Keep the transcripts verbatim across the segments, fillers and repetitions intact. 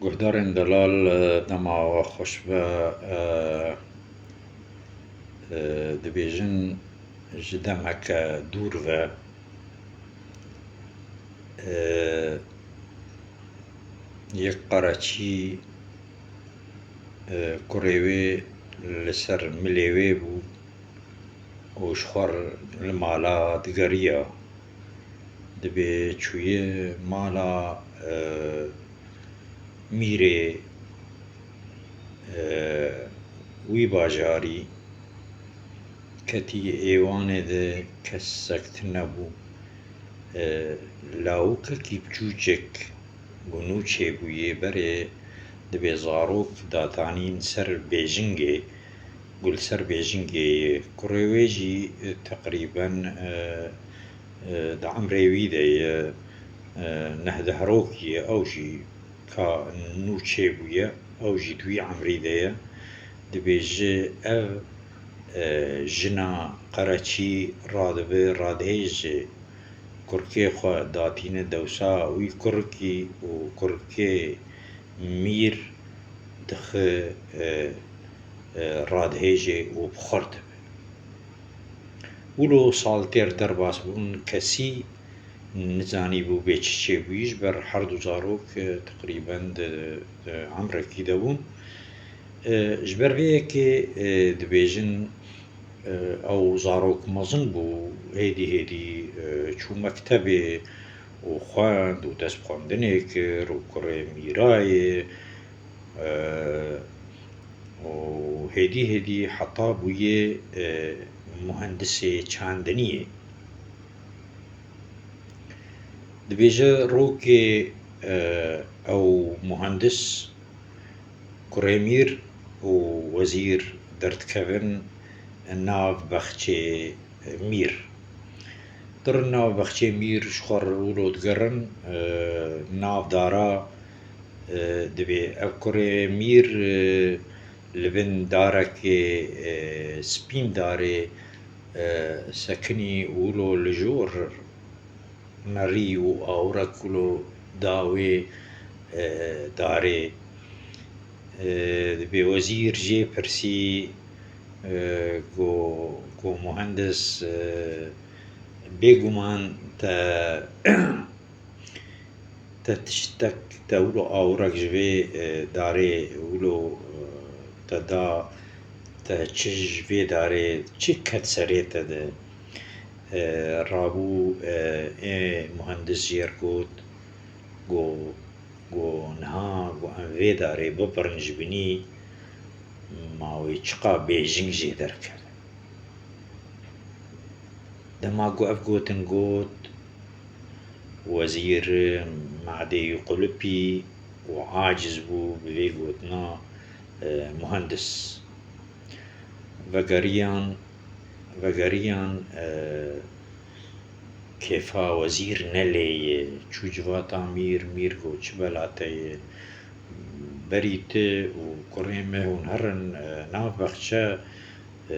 Guhdarên delal, e, dema we xweş be, e, e, dibêjin ji demeke dûr ve, e, yek qereçî, e, kurê wê li ser milê wê bû û ji xwe li mala digeriya. Dibê çûye mala, e, mîrê, e, wî bajarî, ketî êwanê de kesek tune bû. E, lawikekî biçûçek ku nû çêbûyê berê dibê zarok datanîn ser bêjingê, ku li ser bêjingê ye. Kurê wê jî, e, teqrîben, e, e, di emrê wî de ye, e, neh deh rokî ye, ew jî ka nû çêbûye, ew jî di wî emrî de ye. Dibêje ev, e, jina qereçî radibe, radihêje kurkê xwe datîne dewsa wî kurkî û kurkê mîr dixe, e, e, radihêje û bi xwe re dibe. Wilo sal têr derbas bûn, kesî nizanîbû bê çi çêbûyî, ji ber her du zarok, e, teqrîben di, di emrekî de bûn. E, ji ber vê yekê, e, dibêjin, e, ew zarok mezin bû, hêdî hêdî, e, çû mektebê û xwend û dest bi xwendinê kir û kurê mîra ye, e, û hêdî hêdî heta bûye, e, muhendisê çandiniyê. Dibêje rokê, e, ew muhendis, kurê mîr û wezîr derdikevin nav bexçê mîr. Dirin nav bexçê mîr, ji xwe re wilo digerin, e, nav dara, e, dibê ev kurê mîr, e, li bin darekê, e, spîn darê, e, sekinî û wilo li jor nerî û awirek wilo da wê, e, darê. E, dibê wezîr jê pirsî, e, got, got, muhendis, e, bêguman te, te tiştek, te wilo awirek ji vê, e, darê wilo, e, te da, te çi ji vê darê, çi ket serê te de? E, rabû, e, ê muhendis jê re got, got, got, niha, got, em vê darê bibirin ji binî, ma wê çiqa bêjing jê derkeve. Dema ku ev gotin got, wezîr madeyî qulipî û aciz bû bi vê gotina, e, muhendis. Vegeriyan, vegeriyan, e, kêfa wezîr ne lê ye. Çû civata mîr, mîr got, çi bela te ye? Berî tu û kurê me hûn herin, e, nav bexçe, e,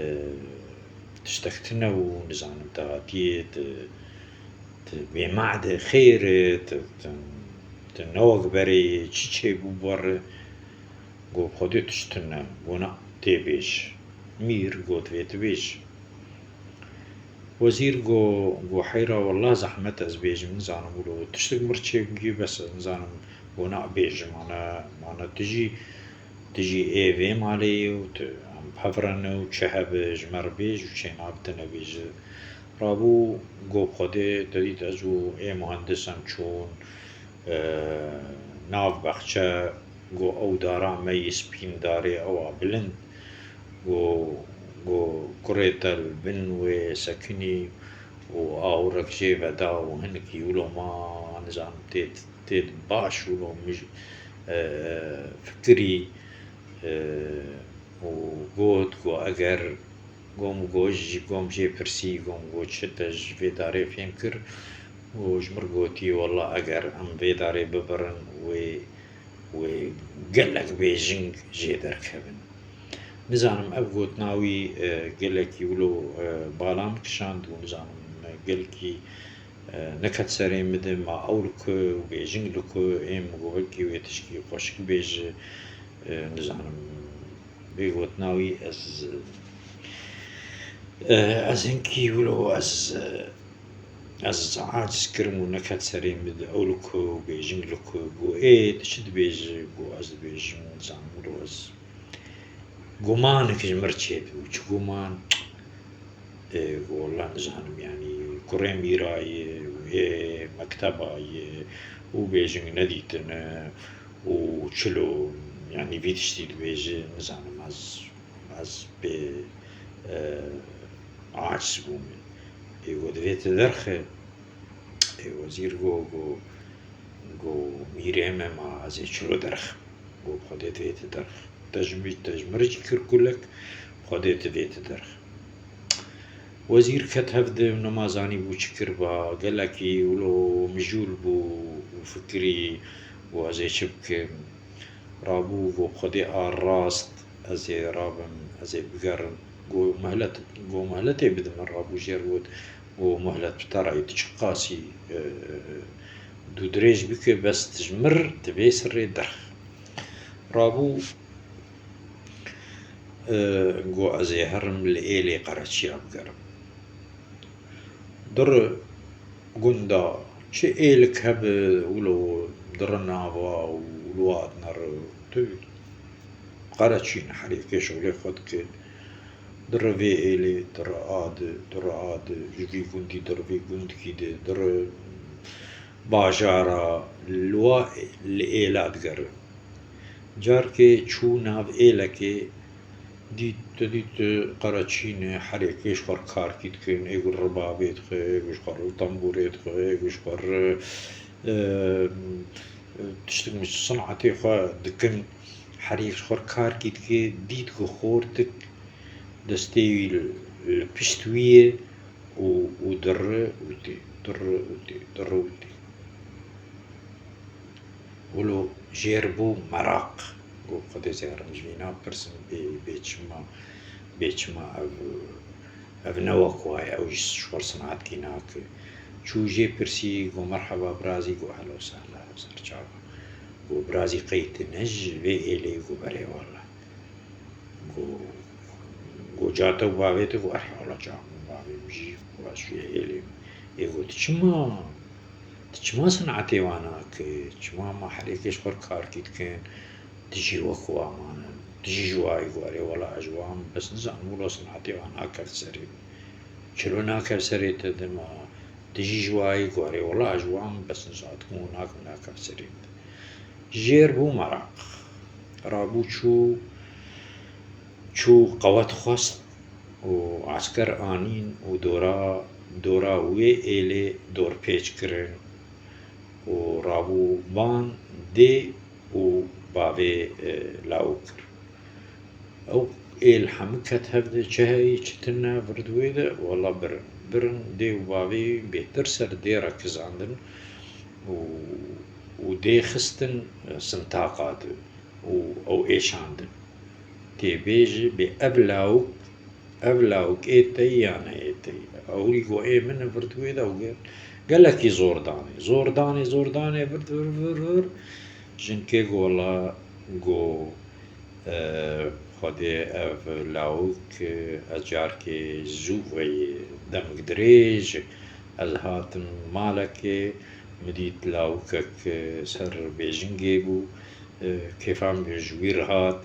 tiştek tune û nizanim te hatiye, tu, tu bêmade xêr e, tu, tu, tu ne wek berê yê, çi çêbû bi we re? Got, bi Xwedê tişt tune, got, na, tê bêj. Mîr got, vê tu bêj. Wezîr got, got, heyra, wallah zehmet ez bêjim, nizanim wilo tiştek mir çêbûyî, bes ez nizanim, got, na, bêjim, mane, mane tu jî, tu jî ê vê malê yî û tu, em bi hev re ne û çi hebe ji me re bêj û çênabe tu nebêje. Rabû, got, bi Xwedê, te dît ez û ê muhendis em çûn, e, nav bexçe, got, ew dara me yê spîn darê ewa bilind, got, got, kurê te li bin wê sekinî û awirek jê veda û hinekî wilo ma, nizanim tê, tê baş wilo mij, e, fikirî, e, û got, got, eger Gom got, ji gom jê pirsî, gom got, çi te ji vê darê fêm kir? Û ji mir gotî, wela eger em vê darê bibirin, wê, wê gelek bêjing jê derkevin. Nizanim ev gotina wî, e, gelekî wilo, e, bala min kişand û nizanim gelkî E, neket serê min de, ma ew li ku û bêjing li ku, ê min got, belkî wê tişkî xweşik bêje, e, nizanim. Vê gotina wî ez, e, ez hinkî wilo ez, e, ez aciz kirim û neket serê min de, ew li ku û bêjing li ku, got, ê, tu çi dibêjî? Got, ez dibêjim, nizanim wilo ez gumanek ji mir çêdibû. Çi guman? E, wela nizanim, yanî kurê mîra ye, yê mekteba ye û bêjing nedîtine û çilo, yanî vî tiştî dibêje, nizanim, ez, ez pê, e, aciz bûme. Ê, got, divê tu derxe. Ê, wezîr got, got, got, mîrê me, ma ez ê çilo derxim? Got, bi Xwedê divê tu derxe. Te ji min, te ji min re jî kir kulek, bi Xwedê divê tu derxe. Wezîr ket hev de û nema zanîbû çi kiriba, gelekî wilo mijûl bû û fikirî, got, ez ê çi bikim? Rabû, got, bi Xwedê a rast, ez ê rabim, ez ê bigerim. Got, mehlet, got, mehletê bide min. Rabû jêr got, got, mehlet bi te re ye, tu çiqasî, e, dûdirêj bike, bes tu ji mir, tu vê sirrê derx. Rabû, e, got, ez ê herim li êlê qereçiya bigerim. Dir gunda çi êlik hebe, wilo dir nava û wilo adne re, tu qereçîn herêkê şolê xwe dike. Dir vê êlê, dir a de, dir a de, ji vî gundî dir vî gundkî de, dir bajara, li wa, li êla digere. Carkê çû nav êlekê, dît, tu dît, tu qereçîne herêkê ji xwe re karkî dikin, ê gu ribabê dixe, ê gu ji xwe re tembûrê dixe, ê gu ji xwe re, e, tiştik min sinetê xwe dikin, herêk ji xwe re karkî dike, dît ku xortik destê wî li, li pişt wî ye û, û dire û tê, dire û tê, dire û tê. Wilo jêr bû meraq. Got, Xwedê zêrim ji vî napirsim, bê, bê çima, bê çima ev, ev ne wek wa ye, ew jî ji xwe sinetkî nake. Çû jê pirsî, got, merheba birazî, got, helo sehla, serçava. Got, birazî qey tu ne ji vê êlê? Got, belê wele. Got, got, ca te û bavê te? Got, erê wele, ca min û bavê min jî, got, ez ji vê êlê me. Ê, got, tu çima, tu çima sinetê wan nake? Çima ma herêkê ji xwe re karkî dikin? Tu jî wek wa mane. Tu jî ji wa yî? Got, erê wele ez ji wa me, bes nizanim wilo sinetê wan nakev serê min. Çilo nakev serê te, dema tu jî ji wa yî? Got, erê wele ez ji wa me, bes nizanim, nakim nakev serê min. Jêr bû meraq. Rabû çû, çû qewet xwest û esker anîn û dora, dora wê êlê dorpêç kirin û rabû van dê û bavê, e, lawik kir. Ew êl hemû ket hev de, çi heyî, çi tune vir di wê de, wela birin. Birin, dê û bavê wî bêtir ser dê re kizandin û, û dê xistin, e, sintaqa de û ew êşandin. Tê bêje bê ev lawik, ev lawik ê te yî ya ne ê te yî? Ewilî got, ê min e, vir di wê de, ew gelekî zor danê. Zor danê, zor danê, vir, vir, vir, vir. Jinkê got, wela, got, e, Xwedê, ev lawik, e, ez carkê zû veyî, demek dirêj ez hatim malekê, min dît lawikek, e, ser bêjingê bû, e, kêfa min ji wî re hat,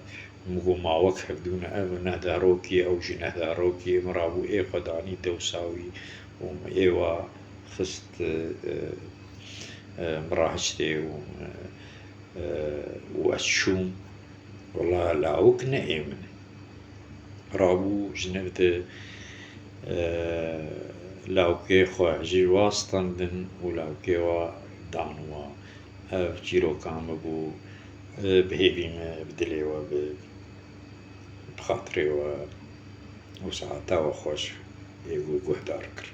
min got, ma wek hevdû ne, ev nehdarokî ye, ew jî nehdarokî ye, min rabû ê xwe danî dewsa wî û min ê wa xist, e, e, min rahiştê û, e, e, û ez çûm. Wela lawik ne ê min e. Rabû ji nav de, e, lawikê xwe ji wa standin û lawikê wa dan wa. Ev çîroka min bû, e, bi hêvî me, bi dilê we, bi, bi xatirê we û saeta we xweş ê gu-, guhdar kir.